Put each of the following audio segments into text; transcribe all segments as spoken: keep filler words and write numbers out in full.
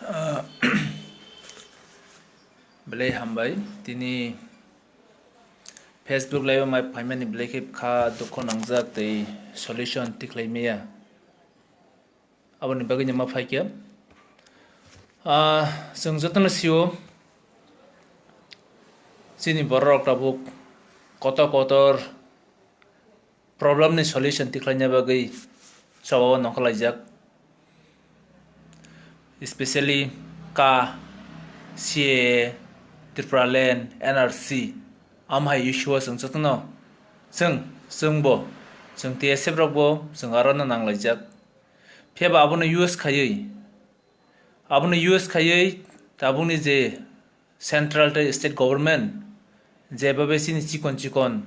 Ah, belai hambai. Tini Facebook live o mai phaimani belai khe kha dukho nangjak tei solution tikhlai maya. Aboni bagwi no ma phaikha. Ah, chwng jotono sio, chini borok tabuk kotor kotor problem ni solution tikhlaina bagwi choba o nongkhor laijak, especially ka C A A, Tripura land, N R C, amhai issue o chwng jotono, chwng, chwngbo, chwng T S F rokbo chwng aro no nanglaijak. Phiya ba abono use khaiwi, abono use khaiwi tabukni je central tei state government jebabe chini chikon chikon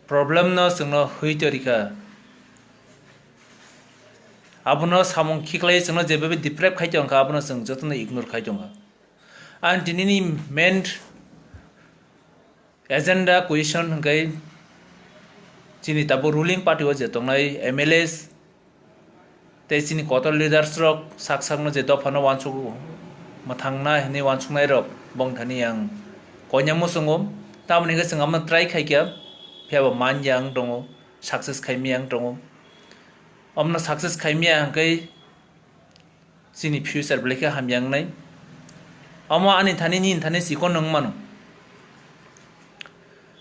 problem no chwngno hwi torikha, abono samung khiklai chwngno jebabe deprive khai tongkha, abono chwng jotono ignore khai tongkha. Ang tinini main agenda question hwnkhe chini tabuk ruling party o je tongnai M L As tei chini kotor leaders rok sak sakno je dophano uansuk mwthangna hinwi uansuknai rok bongthani ang koinangmo chwngo. Tamoni hwnkhe chwng abono try khaikha, phiya bo manya wng tongo, success khaimaya wng tongo. Omono success khaimaya hwnkhe chini future belai khe hamya wngnai. Omo ani thani nini thani chikon wng mano.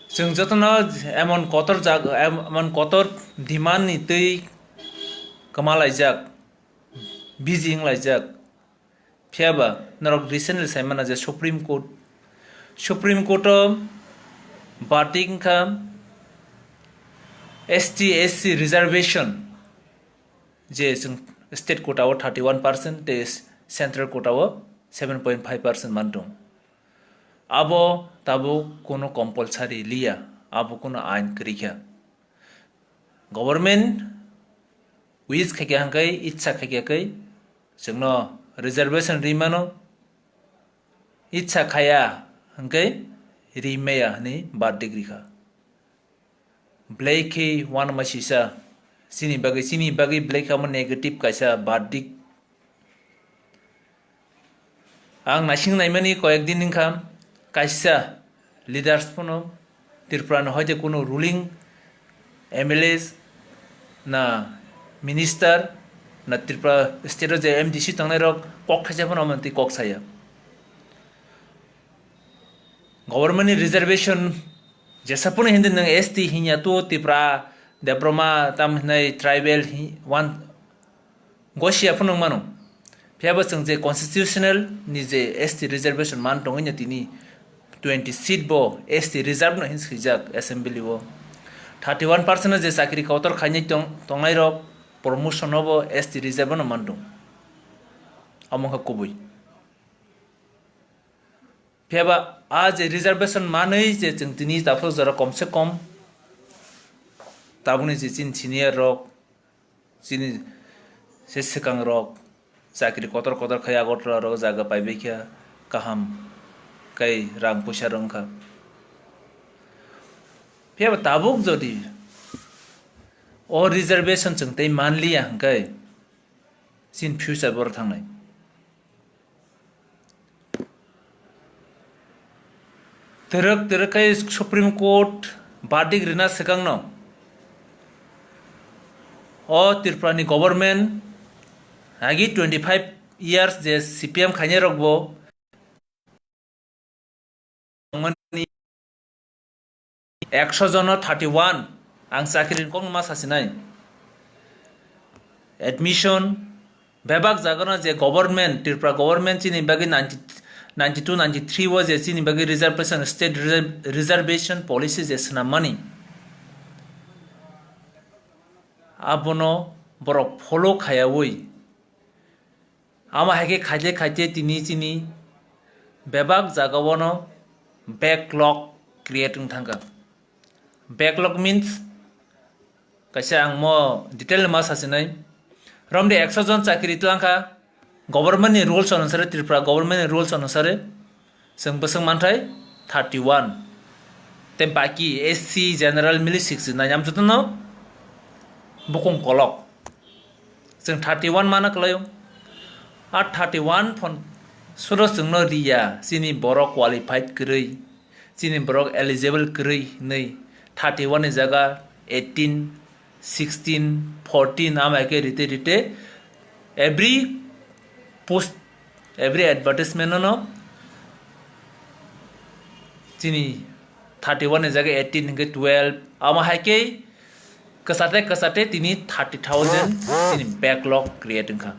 Chwng jotono emon kotor jag-, em-, emon kotor demand ni twi kwma laijak, busy wng laijak. Phiya ba norok recently sai mano je Supreme Court, Supreme Court o verdict wngkha S T S C reservation je chwng state quota o thirty one percent tei central quota o seven point five percent man tong. Abo tabuk kuno compulsory liya, abo kuno ain kwrwi kha. Government wish khaikha hwnkhe, ichha khaikha khe chwngno reservation ri mano, ichha khaya hwnkhe ri maya hwnwi verdict rikha. Belai khe uanama sisa, chini bagwi, chini bagwi belai khe omo negative kaisa verdict. Ang naising naimani koyek din wngkha, kaisa leaders phano Tripura ni hoite kuno ruling M L As na minister na Tripura state o je M D C tongnai rok kok thaisa phano omo twi kok saya. Government ni reservation jesa phano hindi nwng S T hinya tu Tripura, Debbarma tam hinai tribal hi-, wan gosia phano wng mano. Phiya bo chwng je constitutional ni je S T reservation man tongwi no tini twenty seat bo S T reserve no hin swijak assembly o. Thirty one percent je chakri kotor khainai tong-, tongnai rok promotion o bo S T reserve no man tong. Omo wngkha kubui. Phiya ba a je reservation manwi je chwng tini taphro jora kom se kom tabukni je chini senior rok, chini se swkang rok chakri kotor kotor khai Agartala rok jaga paibai kha, kaham kai rang puisa rok wngkha. Phiya ba tabuk jodi o reservation chwng tei manliya hwnkhe chini future boro thangnai. Twrwk twrwk khe Supreme Court verdict rina swkangno o Tripura ni government agi twenty five years je C P M khainai rok bo tongmani ekso jono thirty one ang chakri ni kokno ma sasinai. Admission bebak jagano je government, Tripura government chini bagwi ninety, ninety two, ninety three o je chini bagwi reservation, state reserve-, reservation policy je swnammani, abono borok follow khayawi. Amo hai khe khaite khaite tini chini bebak jagao no backlog create wng thangkha. Backlog means kaisa ang mo detail ma sasinai. Romde ekso jon chakri twlangkha government ni rules onusare, Tripura government ni rules onusare. Chwng bwswk manthai thirty one. Tei baki S C general mili sixty nine, am jotono bukung kolok. Chwng thirty one mana kwlaio. A thirty one phon suro chwngno riya, chini borok qualified kwrwi, chini borok eligible kwrwi hinwi thirty one ni jaga eighteen, sixteen, fourteen ama khe rite rite every post, every advertisement no chini thirty one ni jaga eighteen hinkhe twelve ama hai khe kwchate kwchate tini thirty thousand chini backlog create wngkha.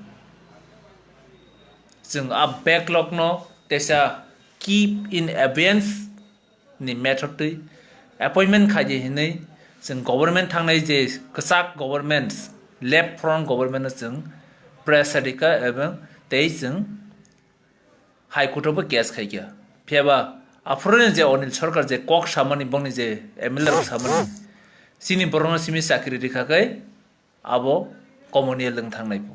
Chwng a backlog no teisa keep in abeyance ni method twi appointment khaidi hinwi chwng government thangnai je kwchak governments, left front government no chwng pressure rikha ebong tei chwng High Court o bo case khaikha. Phiyaba aphuru je Anil Sarkar je kok samani bongni je M L A rok samani chini borokno simi chakri rikha khe abo common year lwng thangnai bo.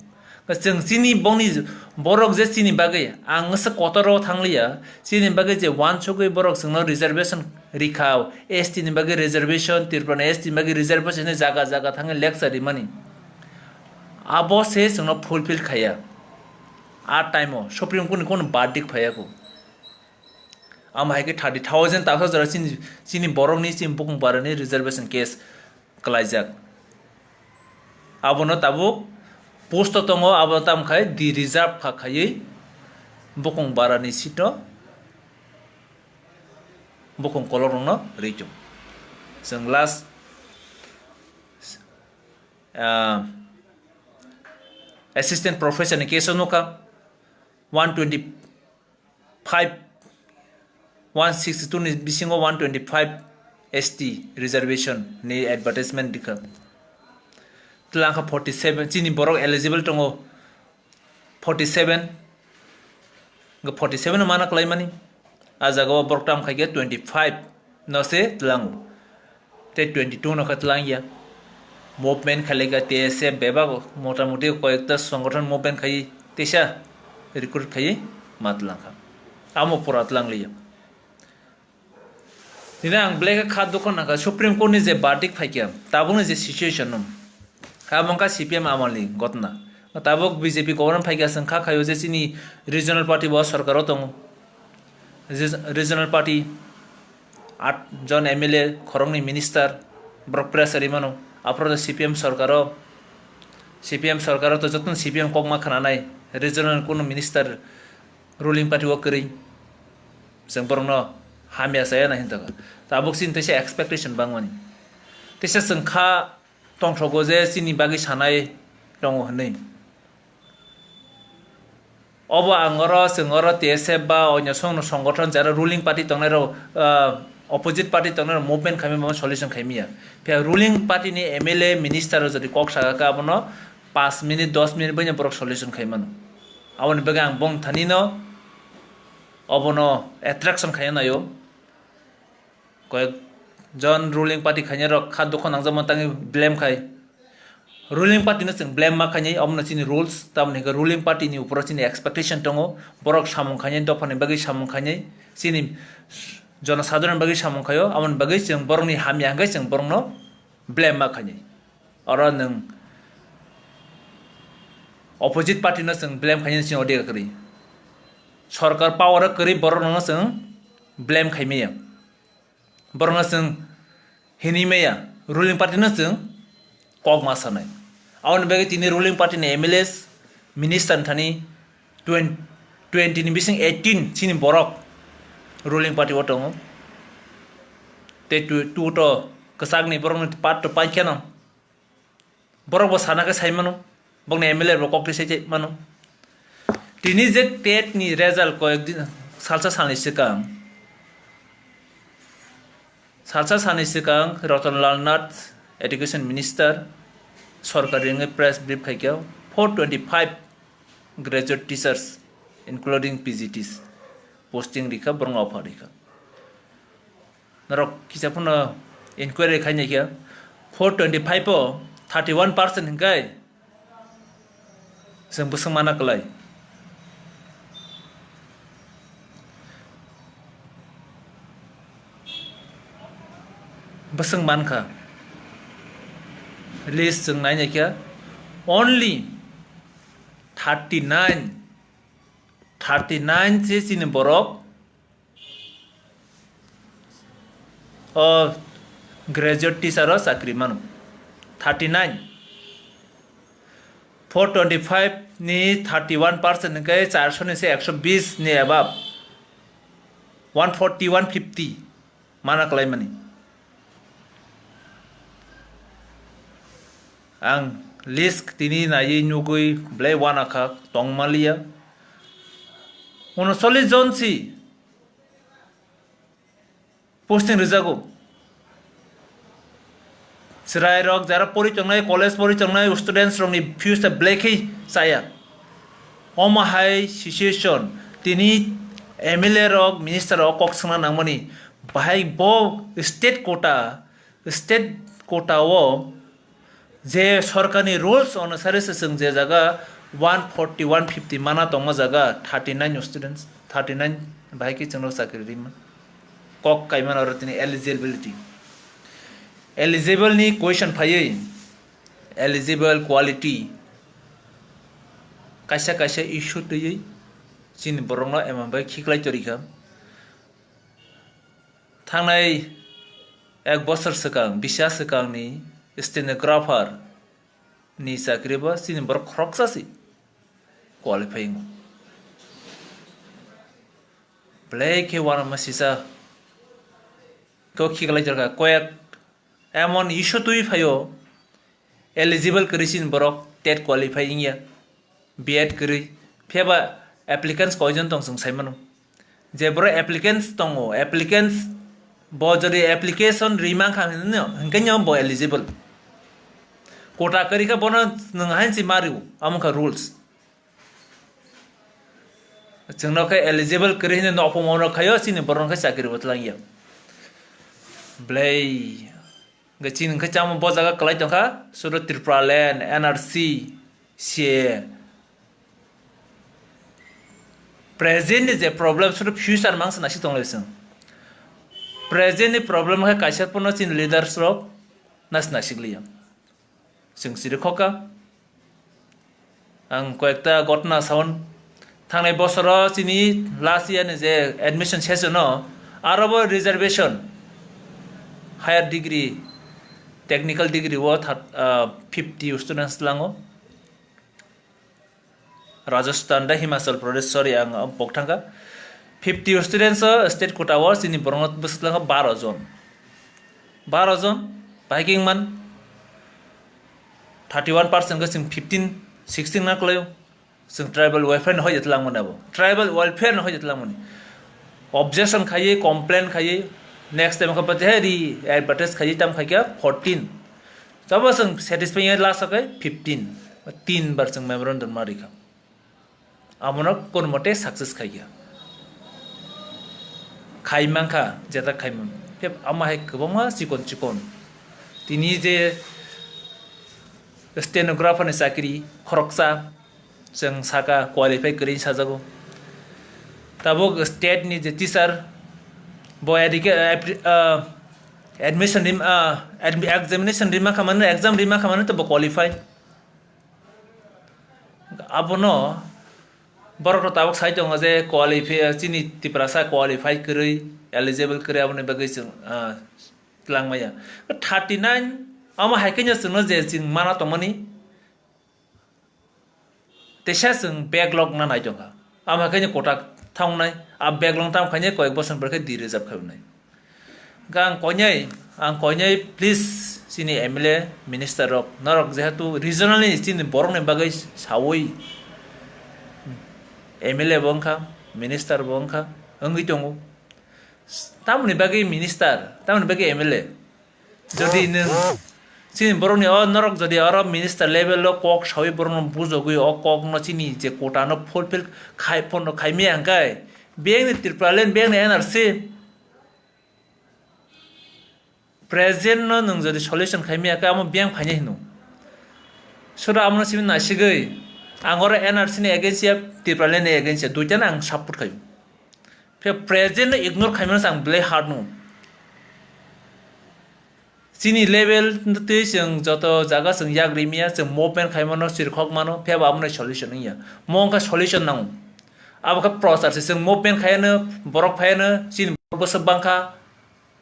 Chwng chini bongni borok je chini bagwi ang se kotor o thangliya, chini bagwi je wansugwi borok chwngno reservation rikha, S T ni bagwi reservation, Tripura ni S T ni bagwi reservation hinwi jaga jaga thangwi lecture rimani. Abo se chwngno fulfill khaiya. A time o Supreme Court ni kono verdict phaiya ko. Ama hai khe thirty thousand taksa jora chini, chini borokni chini bukung barani reservation case kwlaijak. Abono tabuk post o tongo, abo tamo khai di reserve kha khaiwi bukung barani seat o bukung kolok rokno rwi chuk. Chwng last, ah, assistant professor ni case o nukha one twenty five, one sixty two ni bisingo one twenty five S T reservation ni advertisement dikha. Twlang kha forty seven, chini borok eligible tongo forty seven, forty seven no mana kwlaimani. A jaga o borok tam khai khe twenty five no se twlango. Tei twenty two no khe twlang ya. Movement khailai kha T S F bebak motamoti koyekta songothon movement khai teisa recruit khai ma twlang kha. Amo pura twlang liya. Tini ang belai khe kha dukho nangkha Supreme Court ni je verdict phaikha tabukni je situation no. Kha mongkha C P M amolni gotna. Tabuk B J P government phaikha chwng kha khaio je chini regional party bo sorkar o tongo. Reg-, regional party, at jon M L A, khoroknwi minister, borok pressure rimano. Aphuru C P M sorkaro, C P M sorkaro to jotono C P M kokma khwnanai, regional kunu minister ruling party o kwrwi. Chwng borokno hamya chaya nai hinta kha. Tabuk chini teisa expectation bangmani. Teisa chwng kha tongthokgo je chini bagwi sanai tongo hwnwi. Obo ang oro, chwng oro T S F ba onyo songno songothon jara ruling party tongnai rok, ah, opposite party tongnai rok movement khaimani bo solution khaimaya. Phiya ruling party ni M L A minister rok jodi kok saka khe abono paanch minute, dos minute bai borok solution khaimano. Aboni bagwi ang bong thani no obono attraction khaina naio. Koyek jon ruling party khainai rok kha dukho nangjakma tangwi blame khai. Ruling party no chwng blame ma khainai, omono chini rules, tamoni hwnkhe ruling party ni uporo chini expectation tongo, borok samung khainai, dophani bagwi samung khainai, chini jonosadharon bagwi samung khaio, aboni bagwi chwng borokni hamya hwnkhe chwng borokno blame ma khainai. Oro nwng opposite party no chwng blame khainai chini odega kwrwi. Sorkar power o kwrwi borok no chwng blame khaimaya. Borokno chwng hinwi maya, ruling party no chwng kok ma sanai. Aboni bagwi tini ruling party ni M L As, minister ni thani twen-, twenty ni bising eighteen chini borok ruling party o tongo. Tei tu, tu to kwchak ni borok ni part to paikhe no. Borok bo sana khe sai mano, bokni M L A rok kok twi sai mano. Tini je tet ni result koyek din, salsa salni swkang, salsa salni swkang Ratan Lal Nath, Education Minister, sorkari wngwi press brief khai kha, four twenty five graduate teachers, including P G Ts, posting rikha, borokno offer rikha. Norok kisa phano inquiry khai naikha, four twenty five o thirty one percent hinkhai chwng bwswk mana kwlai. Bwswk mankha. List chwng nai naikha, only thirty nine thirty nine se chini borok o graduate teacher o chakri mano. Thirty nine. Four twenty five ni thirty one percent hwnkhe charso ni se ekso bis ni above, one forty, one fifty mana kwlaimani. Ang list tini naiwi nugwi belai uanakha, tongmaliya. Unosollis jon si posting rijago. Chwrairok jara pori tongnai, college pori tongnai students rokni future belai khe chaya. Omo hai situation tini M L A rok, minister rok kok swngna nangmani. Bahai bo state quota, state quota o je sorkarni rules onusare se chwng je jaga one forty, one fifty mana tongma jaga thirty nine students, thirty nine bahai khe chwngno chakri rima. Kok kaimano oro tini eligibility. Eligible ni question phaiwi, eligible quality kaisa kaisa issue twiwi chini borokno emon bai khiklai torikha. Thangnai ek bosor swkang, bisa swkangni stenographer ni chakri bo chini borok khoroksa se qualify wngo. Belai khe uanama sisa kok khiklai torkha, koyek emon issue twi phaio, eligible kwrwi chini borok tet qualify wngya, B Ed kwrwi, phiyaba applicants koijon tong chwng sai mano. Je borok applicants tongo, applicants bo jodi application rwi mankha hwnwi no, hwnkhe no bo eligible. Quota kwrwi khe bono nwng hain si ma rw, amo wngkha rules. Chwngno khe eligible kwrwi hwnwi nokphung mano khaio, chini borok khe chakri bo twlangya. Belai hwnkhe chini hwnkhe chamo bo jaga kwlai tongkha, sudo Tripura Land, N R C, C A A. Present ni je problem, sudo future mangsa nasi tonglai chwng. Present ni problem khe kaisa pono chini leaders rok nasi nasiklaiya. Chwng siri khoka. Ang koyekta gotna saun. Thangnai bosoro chini last year ni je admission session o aro bo reservation higher degree, technical degree o thir-, ah, fifty students lango. Rajasthan da Himachal Pradesh, sorry, ang pok thangkha. Fifty students o state quota o chini borokno bwswk langkha baro jon. Baro jon, bahai khe wngman thirty one percent khe chwng fifteen, sixteen na kwlaio. Chwng tribal welfare ni hoide twlangmani abo. Tribal welfare ni hoide twlangmani. Objection khaiwi, complain khaiwi, next time khe pate re advertise khaiwi tam khaikha fourteen. Tamo chwng satisfy ya last o khe fifteen. Tin bar chwng memorandum ma rikha. Abono kono mote success khaikha. Khai mankha, jeta khai man. Khe amo hai kwbangma chikon chikon. Tini je stenographer ni chakri khoroksa, chwng saka qualify kwrwi sajago. Tabuk state ni je teacher, bo educa-, appli-, ah, admission rim-, ah, admi-, examination rima khamani, exam rima khamani to bo qualify. Abono borok rok tabuk sai tongo je qualify, chini Tiprasa qualify kwrwi, eligible kwrwi, aboni bagwi chwng, ah, twlangmaya. Thirty nine, amo hai khe chwngno je chwng mana tongmani, teisa chwng backlog na nai tongkha. Amo hai khe quota thangnai, a backlog tamo khainai koyek bosor pore khe di reserve khai wngnai. Hwnkhe ang koinai, ang koinai, please, chini M L A, minister rok, norok jehetu regional ni chini borok ni bagwi sawi M L A bo wngkha, minister bo wngkha, wngwi tongo. Tamoni bagwi minister, tamoni bagwi M L A. Jodi nwng chini borok ni o norok jodi oro minister level o kok sawi borok no bujogwi o kok no chini je quota no fulfill khai, phono khai miya hwnkhe, biyang ni Tripura land, biyang ni N R C, present no nwng jodi solution khai miya khe, amo biyang phainai hino. Sura amo no simi nasigwi, ang oro N R C ni against ya, Tripura land ni against ya, duita no ang support khaio. Phiya present no ignore khaimano ang belai hard no. Chini level twi chwng joto jaga chwng yak ri miya, chwng movement khaimano, chirikhok mano, phiya bo amo no solution wngya. Mo wngkha solution nango. Abo khe prochar se chwng movement khaiyano, borok phaiyano, chini borok bwswk bangkha,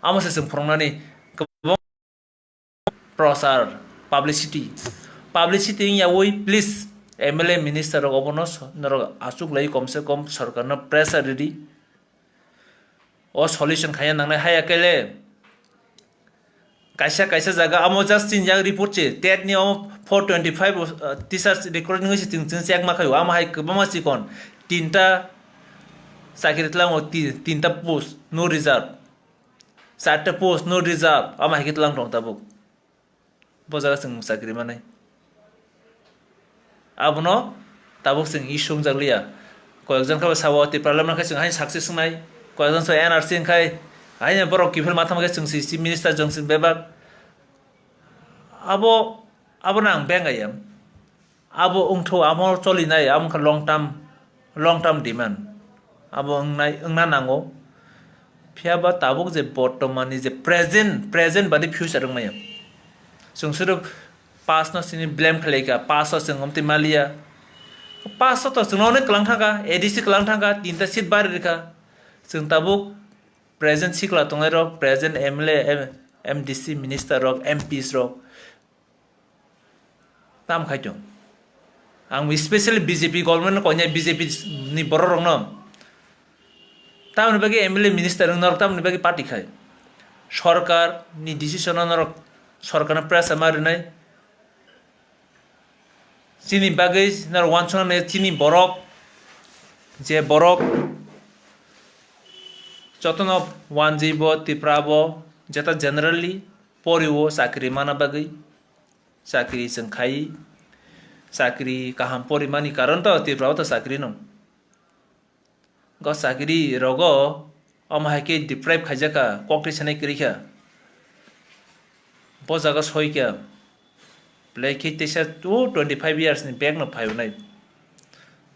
amo se chwng phwrwngnani. Kwbang prochar, publicity, publicity wngyawi please M L A minister rok obono so-, norok achuk lai, komse kom sorkarno pressure ridi. O solution khaina nangnai haya kele. Kaisa kaisa jaga amo just tin jak report che, tet ni omo four twenty five, uh, teachers recruitment se chwng chwng check ma khayo, amo hai kwbangma chikon tinta chakiri tlango, ti-, tinta post no reserve, charta post no reserve, amo hai khe tlang tong tabuk. Bo jaga chwng chakri manai. Abono tabuk chwng issue wngjak liya. Koyekjon khe bo sabo Tipraland khe chwng haino success wngnai. Koyekjon sabo N R C wngkhai haino borok kiphil matham khe chwng si chief minister jwng chwng bebak. Abo, abono ang bengayam. Abo wngthu amo cholinai, amo wngkha long term, long term demand. Abo wngnai, wngna nango. Phiya ba tabuk je bortomani je present, present badi future wngmaya. Chwng suru past no sini blame khlaika, past o chwng omtwi maliya. Past o to chwngno onek kwlang thangkha, A D C kwlang thangkha, tinta seat bari rikha. Chwng tabuk present sikla tongnai rok, present M L A, M-, M D C minister rok, M Ps rok. Tam khai tong. Ang specially B J P government no koinai B J P ni borok rok no. Tamoni bagwi M L A minister wng norok tamoni bagwi party khai. Sorkar ni decision no norok sorkar no pressure ma rinai. Chini bagwi norok wansuknani chini borok je borok jotono wanjwi bo Tripura bo jeta generally poriwo chakri mana bagwi. Chakri chwng khai, chakri kaham porimani karon to Tripura o to chakri no. Go chakri rogo omo hai khe deprive khaijak kha, kok twi sanai kwrwi kha. Bo jaga soi kha. Belai khe teisa two twenty five years ni back no phai nai.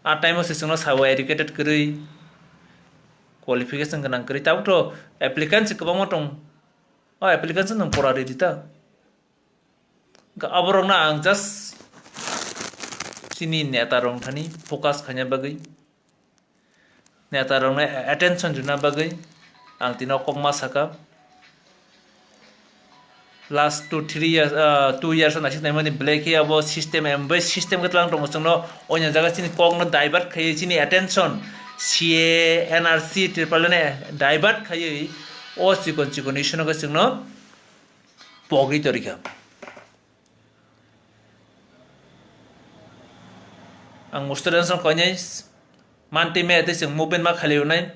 A time o se chwngno sao educated kwrwi, qualification gwnang kwrwi. Tabuk to applicant se kwbangma tong. O applicant se nwng pora ridi ta. Hwnkhe aborokno ang just chini neta rok thani focus khaina bagwi, neta rokno attention rwna bagwi ang tino kokma saka. Last two three years, ah, two years o naisik naimani belai khe abo system, em bai system khe tlang tongo chwngno, oino jaga chini kokno divert khaiwi chini attention C A A, N R C, Tripura ni divert khaiwi o chikon chikon issue no khe chwngno pogwi torikha. Ang students no koinai manti me tei chwng movement ma khali unai.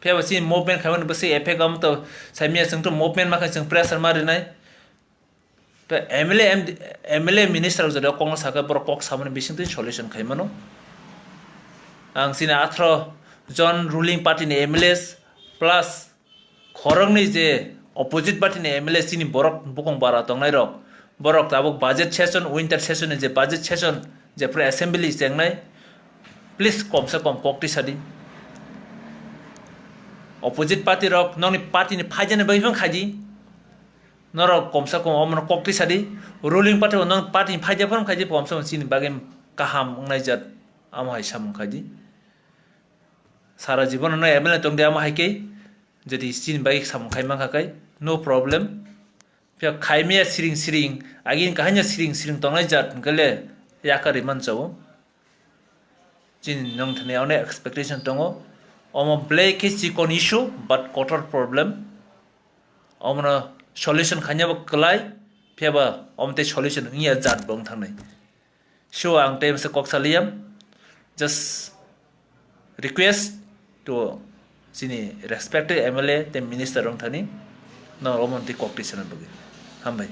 Phiya ba chini movement khaimani bwswi effect am to saimya chwng to movement ma khai chwng pressure ma rinai. To M L A, M D, M L A minister jora kokno sakha borok kok samani bising twi solution khaimano. Ang chini atharo jon ruling party ni M L As plus khoroknwi je opposite party ni M L A chini borok bukung bara tongnai rok, borok tabuk budget session, winter session ni je budget session, jephru assembly chengnai, please komsa kom kok twi sadi. Opposite party rok nokni party ni phaijani bagwi phano khaidi. Norok komsa kom omono kok twi sadi. Ruling party bo nokni party ni phaija phano khaidi, komsa kom chini bagwi kaham wngnai jat, amo hai samung khaidi. Sara jibon no M L A tongdi amo hai khe. Jodi chini bagwi samung khai mankha khai, no problem. Phiya khaimaya siring siring, agini kahaino siring siring tongnai jat hwnkhe le yakarwi manchao. Chini nong thani onek expectation tongo. Omo belai khe chikon issue, but kotor problem. Omono solution khainabo kwlai, phiya ba omo tei solution wngya jat bo wng thangnai. So ang tei masa kok saliyam, just request to chini respected M L A tei minister rok thani no omo tei kok twi sana bagwi. Hambai.